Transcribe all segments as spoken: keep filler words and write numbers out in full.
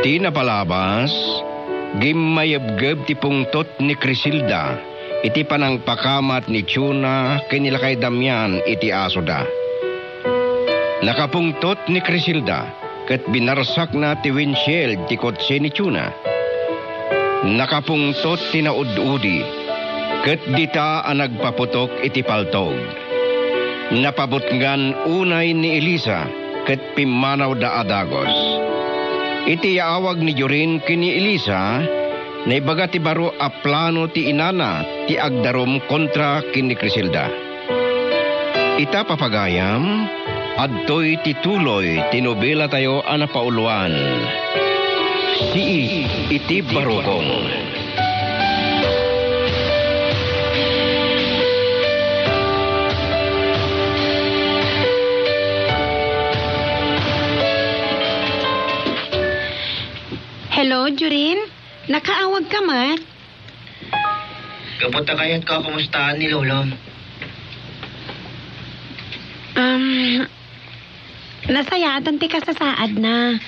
Ti napalabas, gimmayebgeb ti pungtot ni Criselda iti panangpakamat ni Chona ken ni Lakay Damian iti asoda. Nakapungtot ni Criselda ket binarsakna ti windshield ti kotse ni Chona. Nakapungtot ti naud-udi ket dita a nagpaputok iti paltog. Napabutngan unay ni Elisa ket pimmanawda a dagus. Iti yaawag ni Jorin ken ni Elisa, naibaga ti baro a plano ti inana ti agdarum kontra ken ni Criselda. Ita, papagayam, adtoy ti tuloy ti nobelatayo a napauluan, Sii iti Barukong. Hello, Jorin? Nakaawag ka met? Gapu ta kayatko a kumustaan ni Lolom. Um, nasayaatan ti kasasaadna.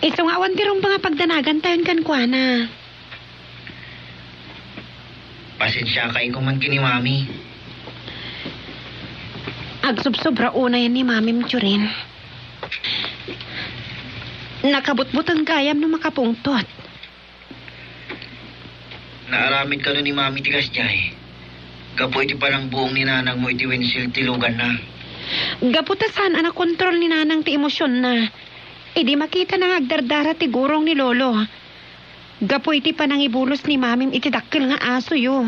Isu nga awan ti rumbeng a pagdanagantayon kenkuana. Pasensiakayo man ken ni Mami. Agsubsobra unayen ni Mamim, Jorin. Nakabutbuteng gayam no makapungtot. Naaramid kano ni Mami ti kasdiay gapu iti panangbuong ni nanangmo iti windshield ti luganna? Gapu ta saan a nakontrol ni Nanang ti emosionna idi makitana nga agdardara ti gurong ni Lolo. Gapu iti panangibulos ni Mamim iti dakkel nga asoyo.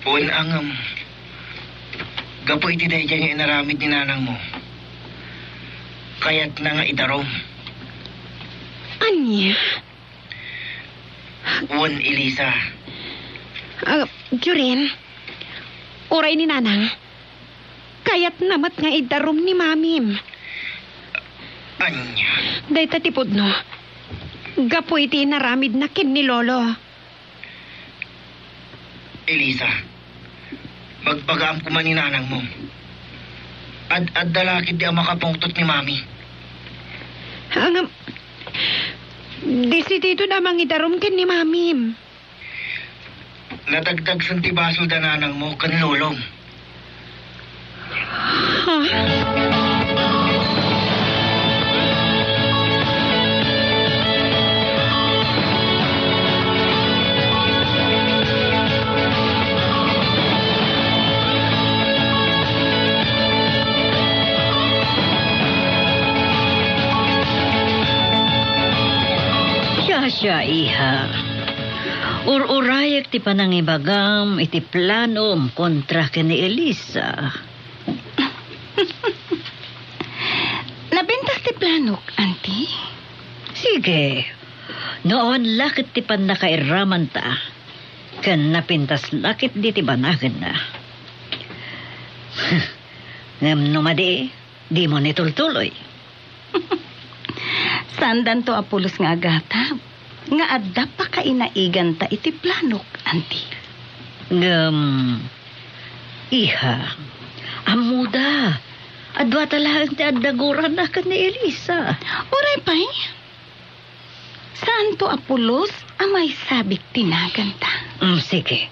Wen, ngem, gapu iti daydiay nga inaramid ni nanangmo, kayatna nga idarum. Ania? Wen, Elisa. Ah, Jorin, uray ni Nanang, kayatna met nga idarum ni Mamim. Ania? Dayta ti pudno. Gapu iti inaramidna ken ni Lolo. Elisa, bagbagaam koma ni nanangmo. Ad-adda la ketdi a makapungtot ni Mami. Ngem, desidido a mangidarum ken ni Mamim. Nadagdagsen ti basolda nanangmo ken lolom. Siasio, iha. Ur-urayek ti panangibagam iti planom kontra ken ni Elisa. Napintas ti planok, Auntie? Sige. No awan la ket ti pannakairamanta, ken napintas la ketdi ti banagenna. Ngem no madi, dimo ni tultuloy. Saandanto a pulos nga agatab nga adda pakainaiganta iti planok, Auntie. Ngem, iha, ammoda, adu ta laeng ti adda gurana ken ni Elisa. Uray pay, saanto a pulos a maisabit ti naganta. Mm, sige,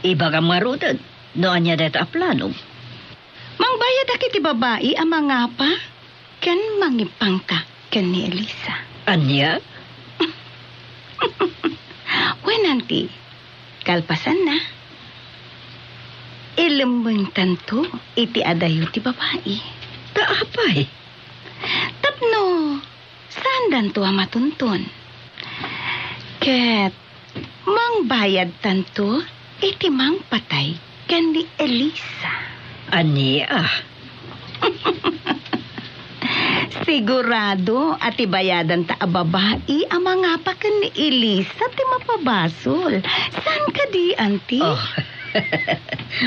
ibagam ngaruden no ania dayta a plano. Mangbayadak iti babai a mangapa ken mangipangka ken ni Elisa. Ania? Wen, Auntie, kalpasanna, ilemmengtanto iti adayo ti babai. Ta apay? Tapno saandanto a matunton. Ket mangbayadtanto iti mangpatay ken ni Elisa. Ania? Sigurado a ti bayadanta a babai a mangapa ken ni Elisa ti mapabasol. Saan kadi, Auntie? Oh.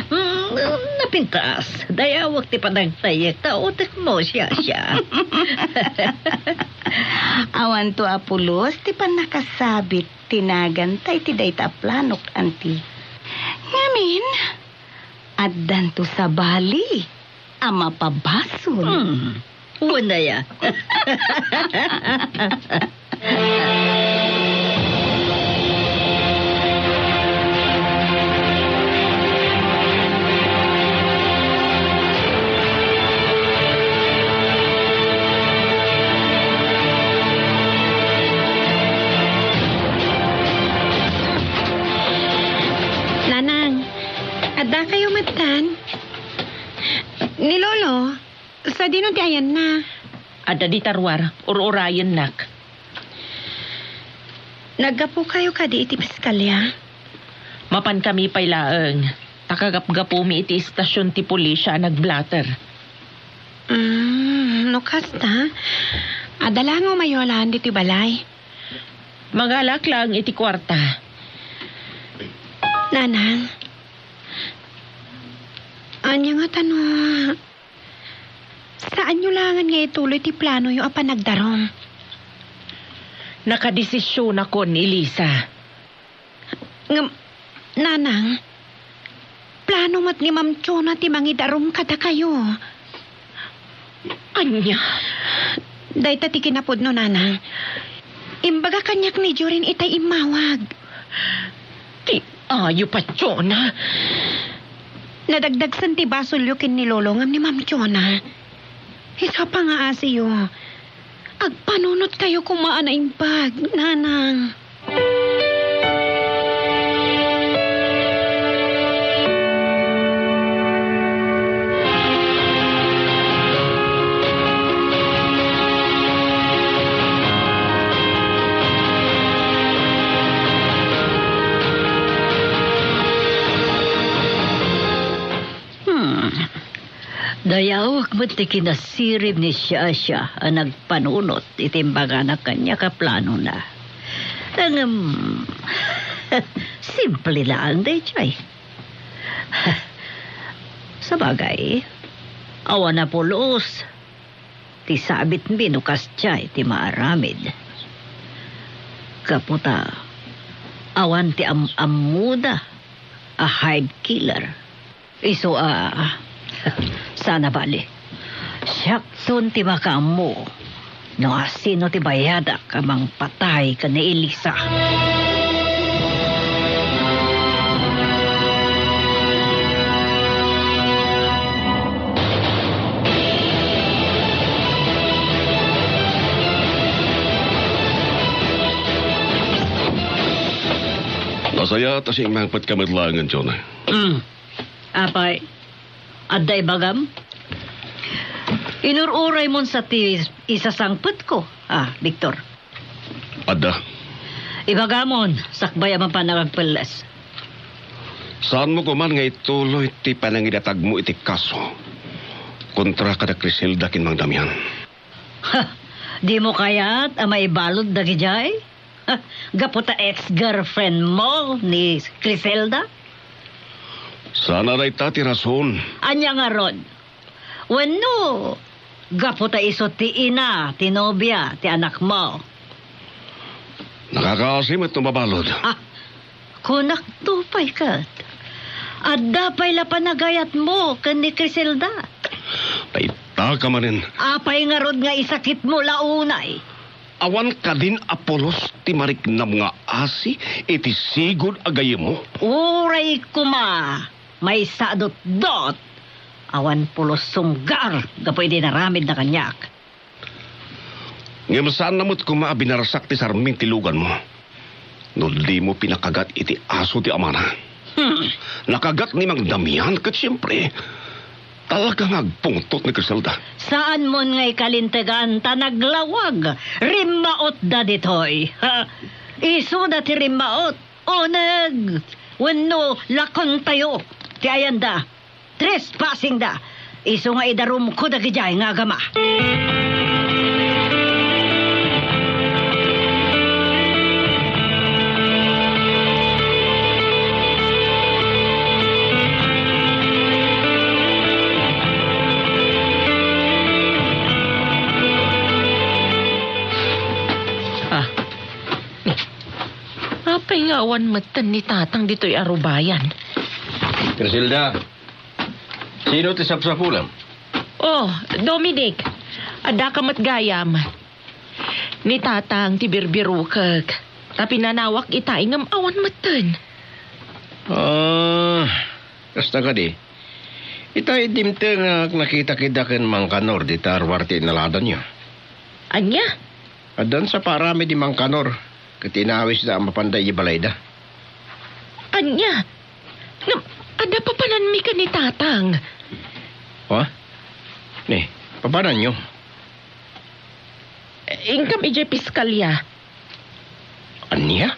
Mm, napintas. Dayawek ti panagtayyek ta utek mo, siasio. Awanto a pulos ti pannakasabit ti naganta iti dayta a planok, Auntie. Ngamin, addanto sabali a mapabasol. Hmm. Wen aya. Nanang, adda kayo metten? Ni Lolo, sadino ti ayanna? Adda dita ruar, ur-urayennak. Naggapu kayo kadi iti piskalya? Mapan kami pay laeng, ta kagapgapumi iti istasion ti pulisya a nagblatter. Mm, no kasta, adda langaw mayo a laeng ditoy balay. Mangalak laeng iti kuarta. Nanang, ania ngata no saanyo laengen nga ituloy ti planoyo a panagdarum? Nakadesisionakon, Elisa. Ngem, Nanang, plano met ni Ma'am Chona ti mangidarum kadakayo. Ania? Dayta ti kinapudno, Nanang. Imbaga kaniak ni Jorin itay immawag. Ti ayo, Ma'am Chona. Nadagdagsen ti basolyo ken ni Lolo ngem ni Ma'am Chona. Isu a pangaasiyo. Agpanunotkayo koma a naimbag, Nanang. Hmm. Dayawek met ti kinasirib ni Shasha a nagpanunot iti imbagana kaniak a planona. Ngem, simple laeng daydiay. Sabagay, awan a pulos ti sabitmi no kasdiay ti maaramid. Gapu ta awan ti am-ammoda a hive killer. Isu a, saan a bali. Siakton ti makaammo no asino ti bayadak a mangpatay ken ni Elisa. Nasayaat a simmangpetka met laengen, Jonah. Mm. Apay, adda ibagam? Inur-uraymon sa ti isasangpetko, a, Victor? Adda. Ibagamon, sakbay a mapan agagpelles. Saanmo koman nga ituloy ti panangidatagmo iti kaso kontra kada Criselda ken Mang Damian? Ha! Dimo kayat a maibalud dagidiay? Ha! Gapu ta ex-girlfriend mo ni Criselda? Saan a dayta ti rason. Ania ngarud? Wenno, gapu ta isu ti ina ti nobia ti anakmo? Nakakaasi met no mabalud. Ah, kunakto pay ket. Adda pay la panagayatmo ken ni Criselda. Dayta ka manen. Apay ngarud nga isakitmo la unay? Awan kadin a pulos ti mariknam nga asi iti sigud a gayyemmo. Uray koma, maisudotdot. Awan pulos sunggar gapu iti naramidna kaniak. Ngem saanna met koma a binarsak ti sarming ti luganmo no dimo pinakagat iti aso ti amana. Hmm. Nakagat ni Mang Damian ket siempre, talaga nga agpungtot ni Criselda. Saanmon nga ikalintegan ta naglawag, rimmautda ditoy. Ha? Isuda ti rimmaut. Uneg wenno lakontayo ti ayanda. Trespassingda. Isu nga idarumko dagidiay nga agama. Ah. Apay nga awan metten ni Tatang ditoy arubayan? Criselda, sino ti sapsapulam? Oh, Dominic, Addaka met gayam. Ni Tatang ti birbirokek. Ta pinanawak ita, ngem awan metten. Ah, kasta kadi. Ita, dimtengak, nakita kida ken Mang Kanor dita ruar ti inaladanyo. Ania? Addan sa paarami di Mang Kanor ket inawisda a mapanda idiay balayda. Ania? Ngem, adda papananmi ken ni Tatang. Ha? Ni, papananyo? Inkam idiay piskalya. Ania?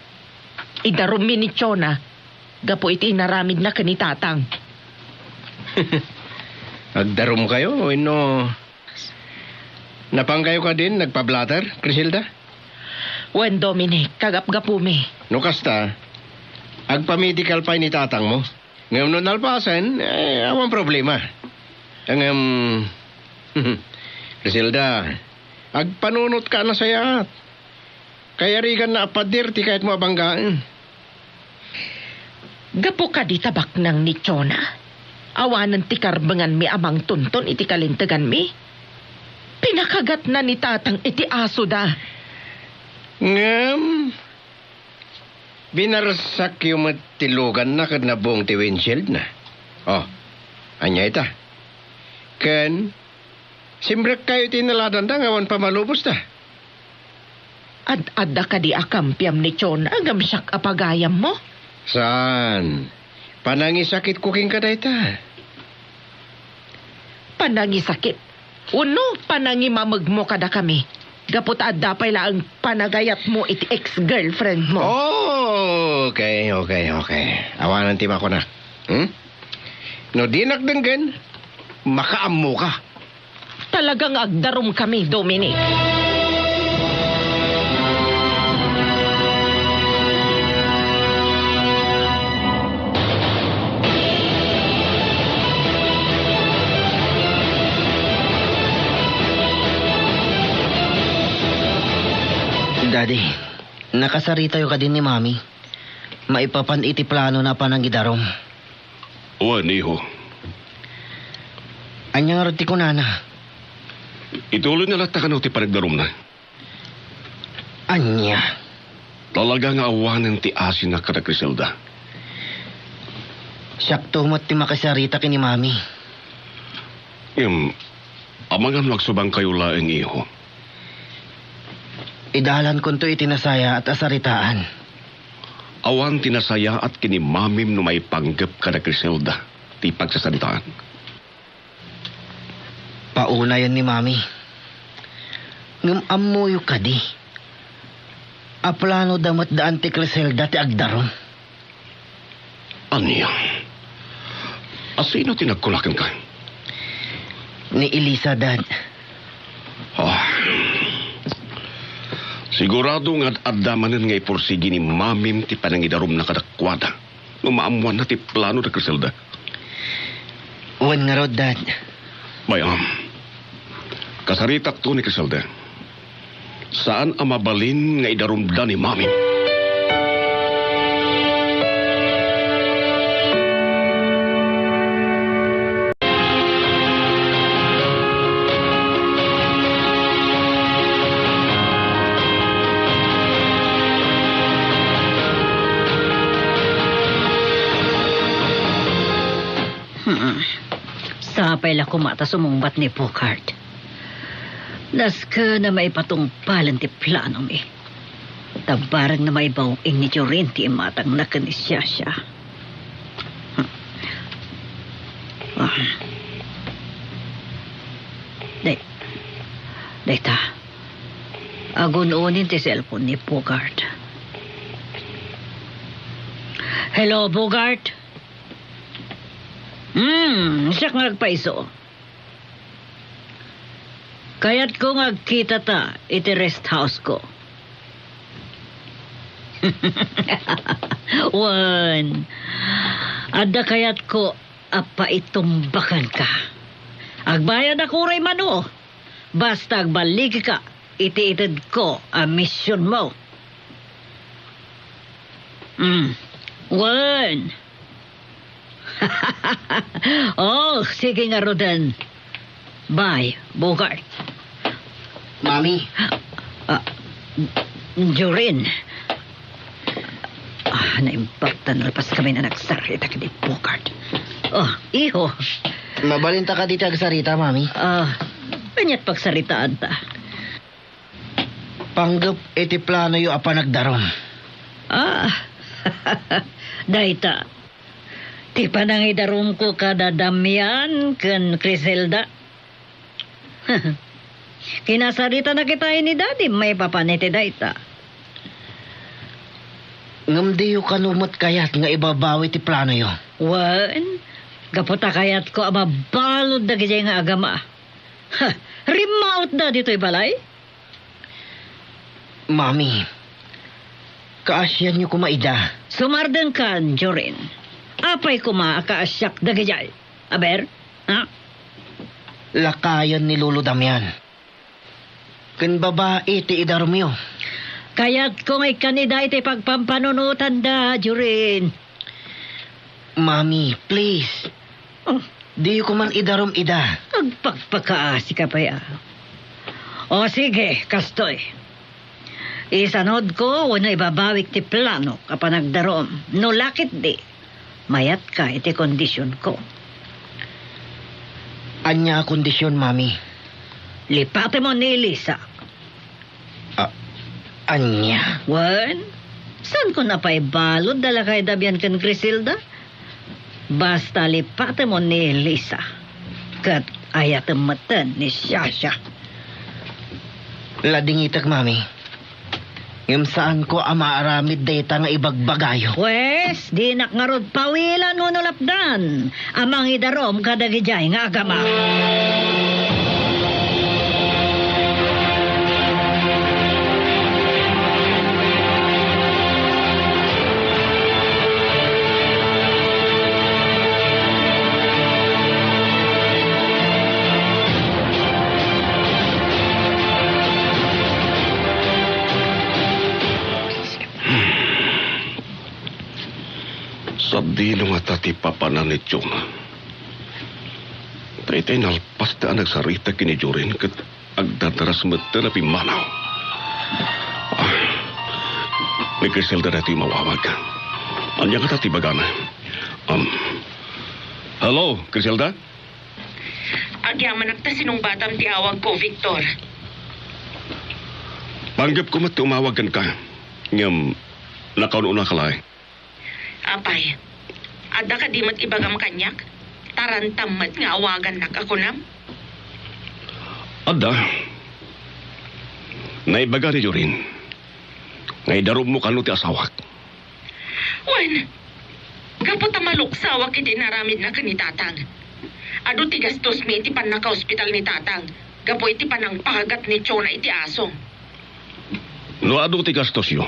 Idarummi ni Chona gapu iti inaramidna ken ni Tatang. Agdarumkayo wenno napankayo kadin nagpablatter, Criselda? Wen, Dominic, kagapgapumi. No kasta, agpamedikal pay ni tatangmo. Ngem no nalpasen, eh, awan problema. Ngem, Criselda, agpanunotka a nasayaat. Kayariganna a pader ti kayatmo a banggaen. Gapu kadi ta baknang ni Chona, awanen ti karbenganmi a mangtunton iti kalinteganmi. Pinakagatna ni Tatang iti asoda. Ngem, binarsakyo met ti luganna ket nabung ti windshieldna. Oh, ania ita? Ken, simrekkayo iti inaladanda nga awan pammalubosta. Ad-adda kadi a kampiam ni Chona ngem siak a pagayammo? Saan? Panangisakitko kenka dayta. Panangisakit? Wenno panangimamegmo kadakami? Gapu ta adda pay laeng panagayatmo iti ex-girlfriendmo. Oh, okay, okay, okay. Awanen ti makunak. Hmm? No dinak denggen, makaammoka. Talaga nga agdarumkami, Dominic. Daddy, nakasaritayo kadi ni Mami maipapan iti planona a panangidarum? Wen, iho. Ania ngarud ti kunana? Ituloyna latta kano ti panagdarumna? Ania? Talaga nga awanen ti asina kada Criselda. Siakto met ti makisarita ken ni Mami. Ngem, amangan no agsubangkayo laeng, iho. Idalankonto iti nasayaat a saritaan. Awan ti nasayaat ken ni Mamim no maipanggep kada Criselda ti pagsasaritaan. Paunayen ni Mami. Ngem ammoyo kadi a planoda met da Auntie Criselda ti agdarum? Ania? A sino ti nagkuna kenka? Ni Elisa, Dad. Ah. Sigurado nga ad-adda manen nga ipursigi ni Mamim ti panangidarumna kadakuada no maammoanna ti plano da Criselda. Wen ngarud, Dad. Bay-am, kasaritakto ni Criselda. Saan a mabalin nga idarumda ni Mamim. Hmm. Sapay la koma ta sumungbat ni Bogart. Nasken a maipatungpalen ti planomi. Ta bareng na maibaw-ing ni Jorin ti imatangna ken ni Shasha. Hmm. Ah. Day-, dayta. Agun-unin ti cellphone ni Bogart. Hello, Bogart? Hmm, siak nga agpaiso. Kayatko nga agkitata iti rest house ko. Wen, adda kayatko a paitumbakanka. Agbayadak uray mano, basta agballigika iti itedko a misionmo. Mm. Wen. Oh, sige ngaruden. Bye, Bogart. Mami. Ah, Jorin. Ah, naimbag ta nalpas kami nga nagsarita ken ni Bogart. Oh, iho. Mabalinta kadi ti agsarita, Mami? Ah, ania't pagsaritaanta? Panggep iti planoyo a panagdarum. Ah, dayta. Ti panangidarumko kada Damian ken Criselda. Kinasaritanak ita ni Daddy, maipapan iti dayta. Ngem diyo kano met kayat nga ibabawi ti planoyo? Wen, gapu ta kayatko a mabalud dagidiay nga agama. Ha, rimmautda ditoy balay? Mami, kaasianyo koma ida. Sumardengkan, Jorin. Apay koma a kaasiak dagidiay? Aber, ha? Lakayen ni Lolo Damian. Ken babai ti idarumyo. Kayatko nga ikkan ida iti pagpampanunotanda, Jorin. Mami, please. Oh. Diyo koman idarum ida. Agpakpakaasika pay, a. O sige, kastoy. Isanudko wenno ibabawik ti planok a panagdarum. No la ketdi, mayatka iti kondisionko. Ania a kondision, Mami? Lipatemon ni Elisa. A-, ania? Wen, saanko a pay balud a lakay Damian ken Criselda? Basta lipatemon ni Elisa. Ket ayatem metten ni Shasha. Ladingitek, Mami. Ngem saanko a maaramid dayta nga ibagbagayo. Wes, dinak ngarud pawilan wenno lapdan a mangidarum kadagidiay nga agama. Sadino ngata ti papanan ni Jonah? Daytay nalpasda a nagsarita ken ni Jorin ket agdadaras metten a pimmanaw. Ah, ni Criselda daytoy mawawag. Ania ngata ti ibagana? Um, hello, Criselda? Agyamanak ta sinungbatam ti awagko, Victor. Panggepko met ti umawag kenka, ngem nakaun-unaka laeng. Apay, adda kadi met ibagam kaniak? Tarantam met nga awagannak a kunam? Adda. Naibaga ni Jorin nga idarummo kano ti asawak. Wen, gapu ta maluksawak iti inaramidna ken ni Tatang. Adu ti gastosmi iti pannakaospital ni Tatang gapu iti panangpagat ni Chona iti aso. No adu ti gastosyo,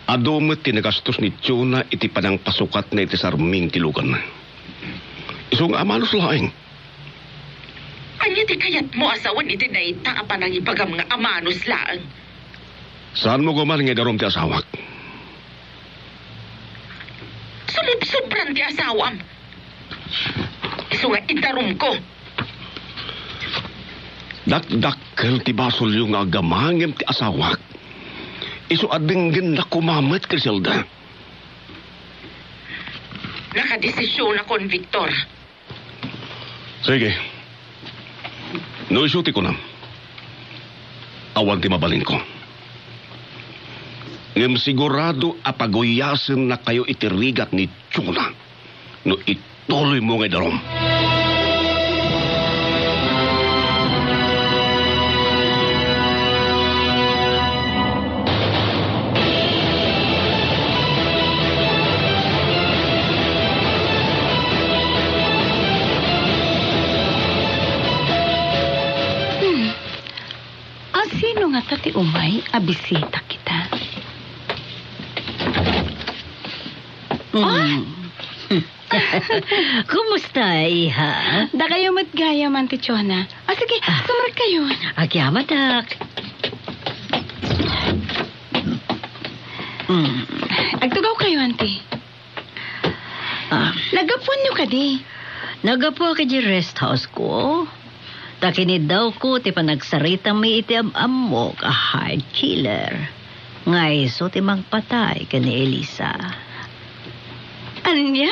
adu met ti nagastos ni Chona iti panangpasukatna iti sarming ti luganna. Isu nga amanos laeng. Ania ti kayatmo a sawen iti dayta a panangibagam nga amanos laeng? Saanmo koman nga idarum ti asawak? Sumubsobran ti asawam. Isu nga idarumko. Dakdakkel ti basolyo nga agama ngem ti asawak. Isu a denggennak koma met, Criselda. Nakadesisionakon, Victor. Sige. No isu ti kunam, awan ti mabalinko. Ngem sigurado a paguyasennakayo iti rigat ni Chona no ituloymo nga idarum. Hmm. A, sino ngata ti umay a bisita kita? Ah! Hmm. Kumusta, iha? Dakayo met gayam, Auntie Chona. Ah, sige, ah, sumrekkayo. Agyamanak. Mm. Agtugawkayo, Auntie. Ah. Naggapuanyo kadi? Naggapuak idiay rest house ko. Ta kiniddawko ti panagsaritam iti am-ammok a hired killer nga isu ti mangpatay ken ni Elisa. Ania?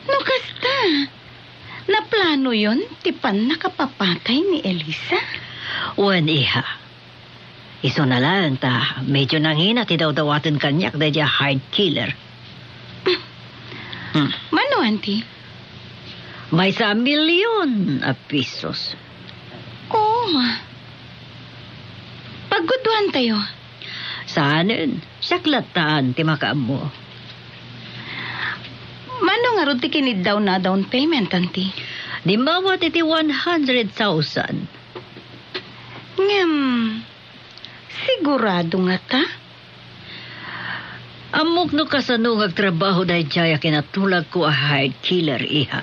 No kasta, naplanoyon ti pannakapapatay ni Elisa? Wen, iha. Isuna laeng ta medyo nangina ti dawdawaten kaniak daydiay a hired killer. Hmm. Mano, Auntie? Maysa a milyon a pesos. Oh. Pagguduantayo. Saanen, siak latta ti makaammo. Mano ngarud ti kiniddaw na down payment, Auntie? Dimmawat iti one hundred thousand. Ngem, sigurado ngata? Ammok no kasano nga agtrabaho daydiay a kinatulagko a hired killer, iha.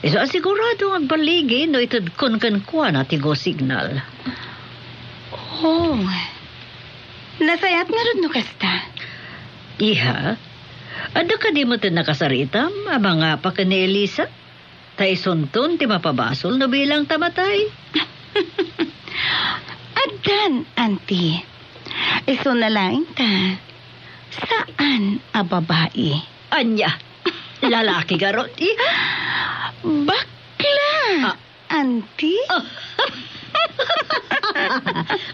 Isu a sigurado nga agballigi no itedkon kenkuana ti go signal. Oh. Nasayaat ngarud no kasta? Iha, adda kadi met ti nakasaritam a mangapa ken ni Elisa? Ta isunton ti mapabasol no bilang ta matay. Addan, Auntie. Isuna laeng ta, saan a babai. Ania? Lalaki garud, eh? Bakla! Ah. Auntie? Ah.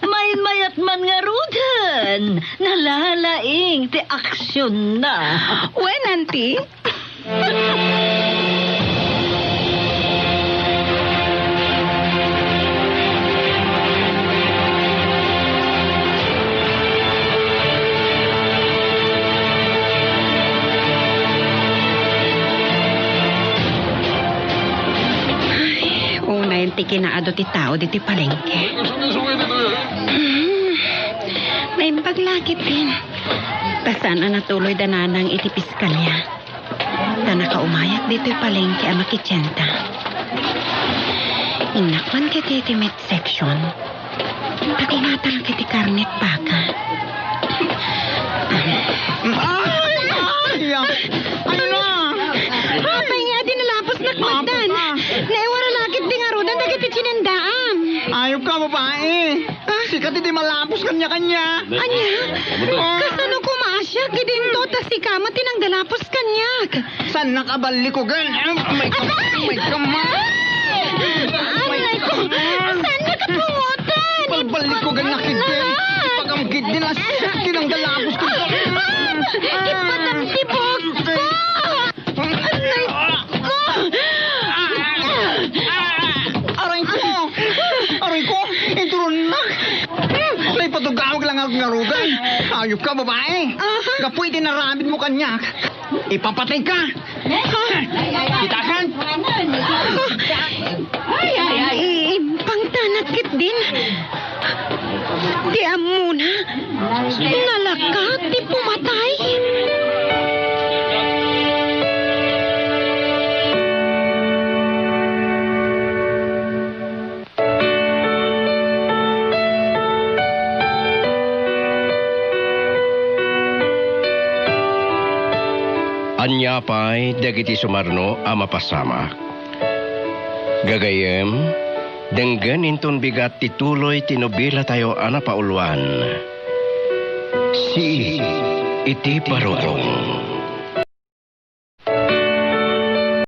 Maymayat man ngaruden. Nalalaing ti aksionna. Wen, Auntie? Ay, unay ti kinaadu ti tao ditoy palengke. Hmm, naimbag la ketdin. Ta saan a natuloy da nanang iti piskalya. Ta nakaumayak ditoy palengke a makitienda. Innak man ketdi iti meat section. Ta kumatalek iti karnet baka. Ay! Ay! Ay na! Apay nga adi nalapos nakmatdan? Naiwara la ketdi ngaruden dagiti tiniendaam. Ayop ka, babai. Ah? Sika ti di malapos kaniak, ania? Ania? Ah. Kasano koma a siak idinto ta sika met ti nanggalapos kaniak? Saannak a ballikugen? May ka-, may kama. Ay, ko. Saannak a pungotan? Bal-, ballikugen na ketdi. Ipagam ketdi a siak ti nanggalapos kenka. Ipadam ti buokko. Aray ko! Aray ko! Aray ko! Inturunnak! Naipatugawag lang ako ngaruden. Ayop ka, babai. Aha. Gapu iti naramidmo kaniak. Ipapatayka! Ha? Kitakan? Ay, ay, ay. Impangtanak ketdin. Ti ammona, nalaka ti pumatay. Ania pay dagiti sumarno a mapasamak? Gagayyem, denggen inton bigat ti tuloy ti nobilatayo a napauluan, Sii iti Barukong.